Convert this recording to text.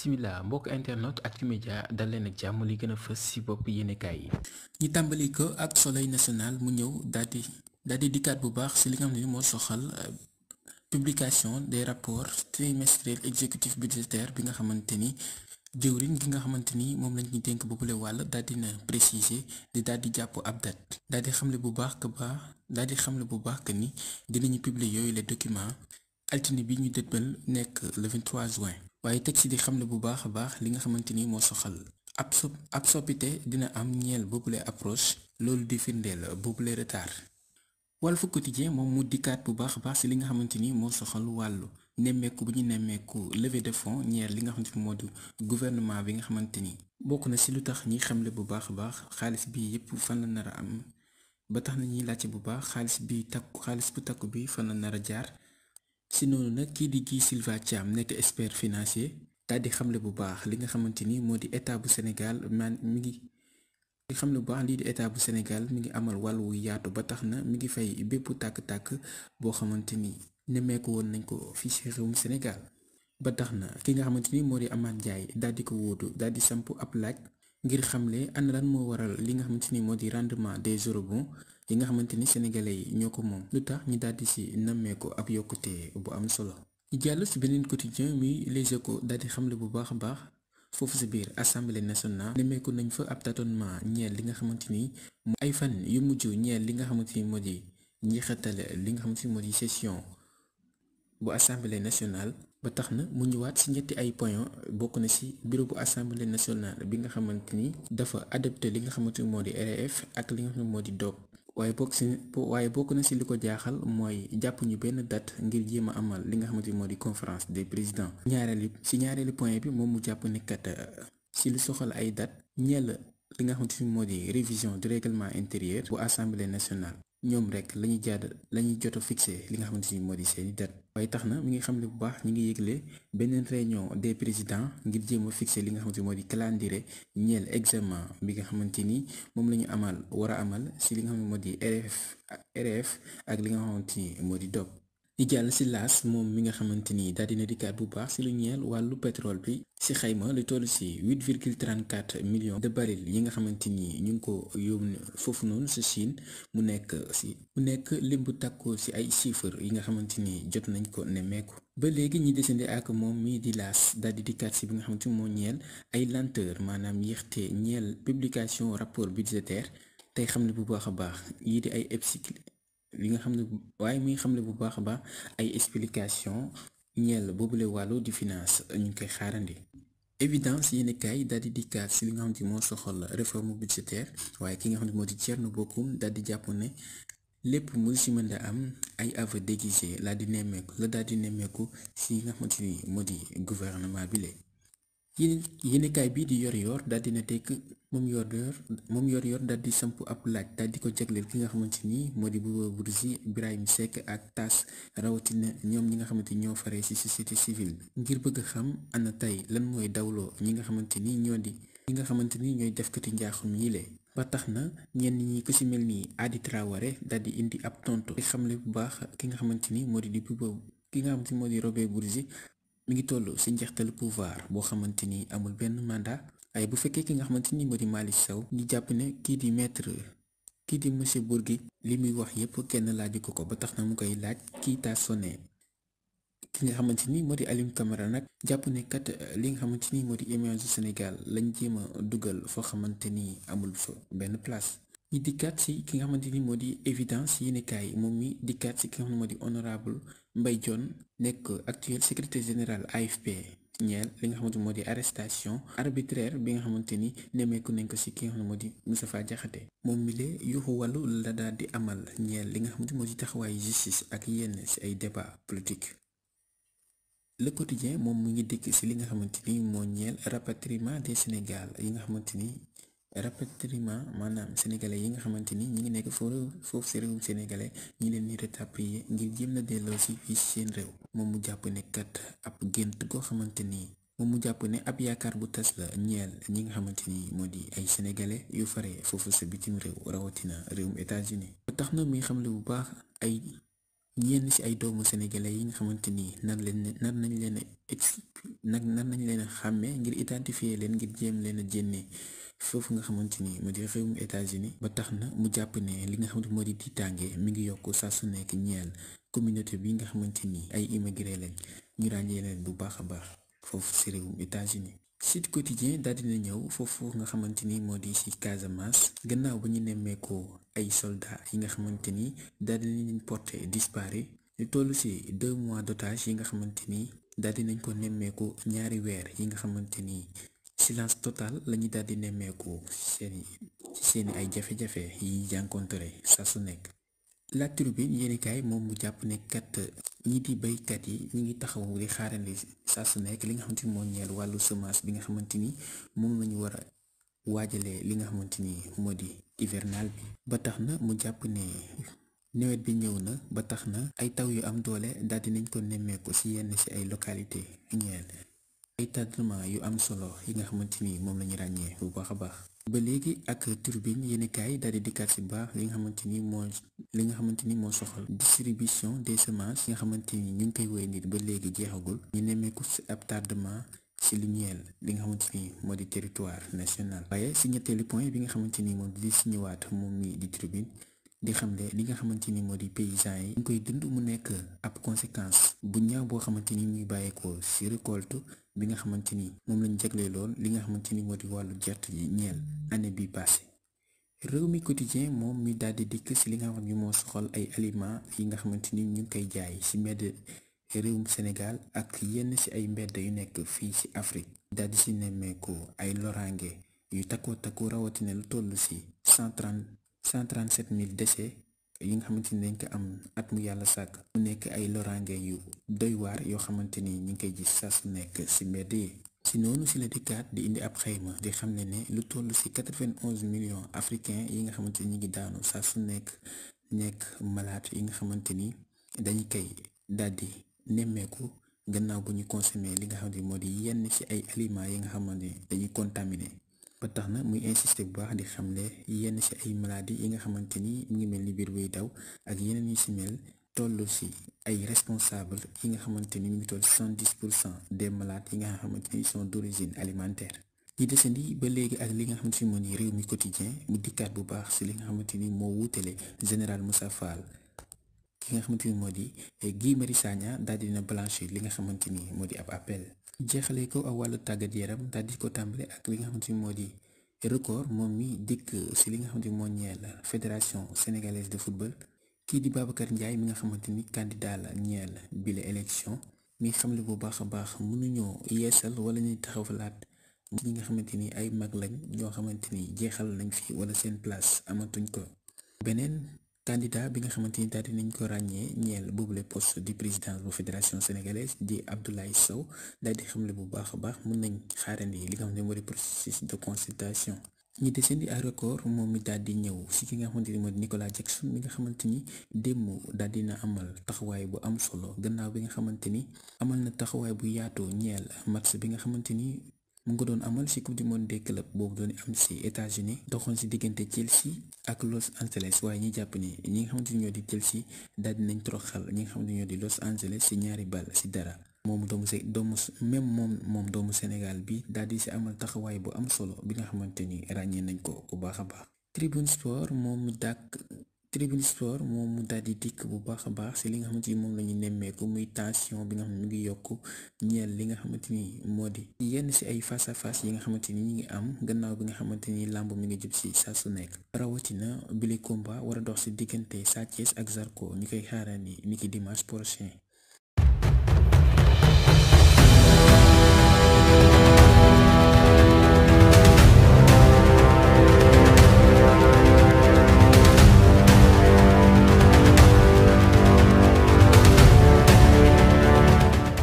bisimilah mbokk internet Actu-Media dal leen ak jàmm li gën a fës ci bopp yéenekaay yi. ñi tàmbali ko ak Soleil national mu ñëw daldi dikkaat bu baax ci li nga xam ne moo soxal publication des rapports trimestriels exécutifs budgétaires bi nga xamante ni jëwriñ gi nga xamante ni moom lañ ñu dénk boobule wàll daldi na préciser di daldi jàpp ab date daldi xamle bu baax que ni dinañu publier yooyu les documents altine bi ñu dëppal nekk le 23 juin. waaye teg ci di xamle bu baax a baax li nga xamante ni moo soxal ab soppite dina am ñeel boobule approche loolu di firndeel boobule retard. Walf Quotidien moom mu dikkaat bu baax a baax ci li nga xamante ni moo soxal wàllu nemmeeku bu ñu nemmeeku levée de fonds ñeel li nga xamante ni moo di gouvernement bi nga xamante ni bokk na ci lu tax ñi xamle bu baax a baax xaalis bi yépp fan la nar a am ba tax na ñuy laajte bu baax xaalis bu takku bi fan la nar a jaar. si noonu nag kii di Guy Sylvain Thiam nekk expert financier daal di xamle bu baax li nga xamante ni moo di état bu Sénégal mi ngi xamle bu baax lii di état bu Sénégal mi ngi amal wàll wu yaatu ba tax na mi ngi fay bépp tàkk-tàkk boo xamante ni nemmeeku woon nañ ko fii ci réewum Sénégal. ba tax na ki nga xamante ni moo di Amath Ndiaye daal di ko wóotu daal di samp ab laaj ngir xamle ana lan moo waral li nga xamante ni moo di rendement des eurobonds yi nga xamante ni sénégalais yi ñoo ko moom lu tax ñu daldi ci nammeeku ab yokkute bu am solo. ñu jàll ci beneen quotidien muy Les Échos daldi xamle bu baax a baax foofu ci biir assemblée nationale nemmeeku nañ fa ab tâtonnement ñeel li nga xamante ni ay fan yu mujj ñeel li nga xamante ni moo di njeexitale li nga xamante ni moo di session bu assemblée nationale. ba tax na mu ñëwaat ci ñetti ay point bokk na ci bureau bu assemblée nationale bi nga xamante ni dafa adopté li nga xamante ni moo di RF ak li nga xam ne moo di DOP. waaye bokk na ci li ko jaaxal mooy jàpp ñu benn date ngir jéem a amal li nga xamante ni moo di conférence des présidents. ñaareelu point bi moom mu jàpp ne kat ci lu soxal ay date ñeel li nga xamante ni moo di révision du règlement intérieur bu assemblée nationale. ñoom rek lañuy jot a fixé li nga xamante ni moo di seeni date. waaye tax na mi ngi xam ne bu baax ñi ngi yëgle beneen réunion des présidents ngir jéem a fixé li nga xamante ni moo di calendrier ñeel examen bi nga xamante ni moom la ñu war a amal ci li nga xam ne moo di RF ak li nga xamante ni moo di DOP. di jàll ci laas moom mi nga xamante ni daal dina dikkaat bu baax ci lu ñeel wàllu pétrole bi ci xayma lu toll ci 8,34 millions de barils yi nga xamante ni ñu ngi ko yóbbu foofu noonu ci Chine mu nekk lim bu takkoo ci ay chiffres yi nga xamante ni jot nañ ko nemmeeku. ba léegi ñi desandi ak moom mii di laas daal di dikkaat ci bi nga xamante ni moo ñeel ay lenteur maanaam yéexte ñeel publication rapport budgétaire tey xam ne bu baax a baax yii di ay li nga xam ne waaye muy xamle bu baax a baax ay explication ñeel boobule wàllu di finance ñu ngi koy xaarandi. Évidence yéenekaay daal di dikkaat ci li nga xam ne moo soxal réforme budgétaire waaye ki nga xam ne moo di Thierno Bocoum daal di jàpp ne lépp mu ci mën a am ay aveux déguisés la daal di nemmeeku ci nga xamante ni moo di gouvernement bi lee yéenekaay bii di yor daal dina tekk moom yor daal di samp ab laaj daal di ko jagleel ki nga xamante ni moo di Bouba Bourgi Birahim Seck ak TAS rawatina ñoom ñi nga xamante ni ñoo faree ci société civile bi ngir bëgg xam ana tey lan mooy dawloo ñi nga xamante ni ñooy defkati njaaxum yi lee ba tax na ñenn ñi ku ci mel ni Adi Traoré daal di indi ab tontu di xamle bu baax ki nga xamante ni moo di Robert Bourgi mi ngi toll ci njeextalu pouvoir boo xamante ni amul benn mandat waaye bu fekkee ki nga xamante ni moo di Malick Sow ñu jàpp ne kii di monsieur Bourgi li muy wax yépp kenn laaju ko ba tax na mu koy laaj kii taa sonné ki nga xamante ni moo di Aliou Camara nag jàpp ne kat li nga xamante ni moo di image du Sénégal lañ jéem a dugal foo xamante ni amul fa benn place. ñi dikkaat ci ki nga xamante ni moo di évidence yéenekaay moom mi dikkaat ci ki nga xam ne moo di honorable Mbaye Dione nekk actuel secrétaire général AFP ñeel li nga xamante moo di arrestation arbitraire bi nga xamante ni nemmeeku nañ ko ci ki nga xam ne moo di Moustapha Diakhaté moom mi lee yuuxu wàllu la daal di amal ñeel li nga xamante moo di taxawaayu justice ak yenn ci ay débat politique. Le Quotidien moom mu ngi dikk ci li nga xamante ni moo ñeel rapatriement des Sénégal yi nga xamante ni rapatriement maanaam sénégalais yi nga xamante ni ñi ngi nekk foofu ci réewum sénégalais ñi leen di rapatrier ngir jéem na delloo ci fii ci seen réew moom mu jàpp ne kat ab gént goo xamante ni moom mu jàpp ne ab yaakaar bu tas la ñeel ñi nga xamante ni moo di ay sénégalais yu fare foofu sa bitim réew rawatina réewum États-Unis ba tax na muy xamle bu baax ay ñenn ci ay doomu sénégalais yi nga xamante ni nar nañ leen a xàmmee identifier leen ngir jéem leen a jénne foofu nga xamante ni moo di réewum États-Unis ba tax na mu jàpp ne li nga xamante moo di tiitaange mi ngi yokk saa su nekk ñeel communauté bi nga xamante ni ay immigré lañ ñu ràññee leen bu baax a baax foofu ci réewum États-Unis. Sud Quotidien daal dina ñëw foofu nga xamante ni moo di ci Casamance gannaaw ba ñu nemmeekoo ay soldats yi nga xamante ni daal dinañ porté disparu lu toll ci 2 mois d'otage yi nga xamante ni daal dinañ ko nemmeeku ñaari weer yi nga xamante ni silence total lañu daal di nemmeeku seeni ay jafe-jafe yi jànkontare saa su nekk. La Tribune yéenekaay moom mu jàpp ne kat ñi di baykat yi ñu ngi taxaw di xaarandi saa su nekk li nga xamante ni moo ñeel wàllu semence bi nga xamante ni moom lañu war a waajalee li nga xamante ni moo di hivernal bi ba tax na mu jàpp ne nawet bi ñëw na ba tax na ay taw yu am doole daal di nañ ko nemmeeku ci yenn ci ay localité ñeel ay tardement yu am solo yi nga xamante ni moom lañu ràññee bu baax a baax. ba léegi ak Tribune yéenekaay daal di dikkaat ci baax li nga xamante ni moo soxal distribution des semences yi nga xamante ni ñu ngi koy woy nit ba léegi jeexagul ñu nemmeeku ci ab tardement ci lu ñeel li nga xamante ni moo di territoire national. waaye ci ñetteelu point bi nga xamante ni moom di ci ñëwaat moom mi di Tribune di xamle li nga xamante ni moo di paysans yi ñu koy dund mu nekk ab conséquence bu ñaaw boo xamante ni muy bàyyeekoo ci récolte bi nga xamante ni moom lañ jagleel lool li nga xamante ni moo di wàllu gerte yi ñeel année bi passé. Rewmi Quotidien moom mi daal di dikk ci li nga xamante ni moo soxal ay aliments yi nga xamante ni ñu ngi koy jaay ci mbedd réewum Sénégal ak yenn ci ay mbedd yu nekk fii ci Afrique daal di ci nemmeeku ay loraange yu takku rawatina lu toll ci 137 000 décès yi nga xamante ni dañ ko am at mu yàlla sàkk mu nekk ay loraange yu doy waar yoo xamante ni ñu ngi koy gis saa su nekk ci mbedd yi. ci noonu ci la dikkaat di indi ab xayma di xam ne lu toll ci 91 millions africains yi nga xamante ni ñu ngi daanu saa su nekk malade yi nga xamante ni dañu koy daldi nemmeeku gannaaw bu ñu consommé li nga xamante ni moo di yenn ci ay aliments yi nga xamante ni dañuy contaminé. ba tax na muy insister bu baax di xamle yenn ci ay maladies yi nga xamante ni mu ngi mel ni biir buy daw ak yeneen yu ci mel toll ci ay responsables yi nga xamante ni mu ngi toll 70% des malades yi nga xamante ni sont d'origine alimentaire. ñi desandi ba léegi ak li nga xamante ni moo di Rewmi Quotidien mu dikkaat bu baax ci li nga xamante ni moo wutale général Moussa Fall ki nga xamante ni moo di Guy Marius Sagna daal dina blanchir li nga xamante ni moo di ab appel. jeexale ko ak wàllu tàggat yaram daal di ko tàmbale ak li nga xamante ni moo di record moom mi dikk ci li nga xamante ni moo ñeel fédération sénégalaise de football kii di Babacar Ndiaye mi nga xamante ni candidat la ñeel bile élection mi xamle bu baax a baax mënuñoo yeesal wala ñuy taxawalaat ñi nga xamante ni ay mag lañ ñoo xamante ni jeexal nañ fi wala seen place amatuñ ko. beneen candidat bi nga xamante ni daal dinañ ko ràññee ñeel boobule poste di président bu fédération sénégalaise di Abdoulaye Sow daal di xamle bu baax a baax mën nañ xaarandi li nga xam ne moo di processus de consultation. ñi desandi ak record moom mi daal di ñëw ci ki nga xamante ni moo di Nicolas Jackson mi nga xamante ni démb daal dina amal taxawaay bu am solo gannaaw bi nga xamante ni amal na taxawaay bu yaatu ñeel match bi nga xamante ni mu ngi doon amal ci coupe du monde des clubs boobu doon am ci États-Unis doxoon ci diggante Chelsea ak Los Angeles waaye ñi jàpp ni ñi nga xamante ni ñoo di Chelsea daal dinañ toroxal ñi nga xamante ni ñoo di Los Angeles ci 2-0. moom doomu Sénégal bi daal di ci amal taxawaay bu am solo bi nga xamante ni ràññee nañ ko bu baax a baax. Tribune Sport moom mu daal di dikk bu baax a baax ci li nga xamante ni moom la ñu nemmeeku muy tension bi nga xam ne mu ngi yokk ñeel li nga xamante ni moo di yenn ci ay face à face yi nga xamante ni ñu ngi am gannaaw bi nga xamante ni làmb mi ngi jub ci saa su nekk rawatina bile combat war a dox ci diggante Sa Thiès ak Zarko ñu koy xaarandi niki dimanche prochain.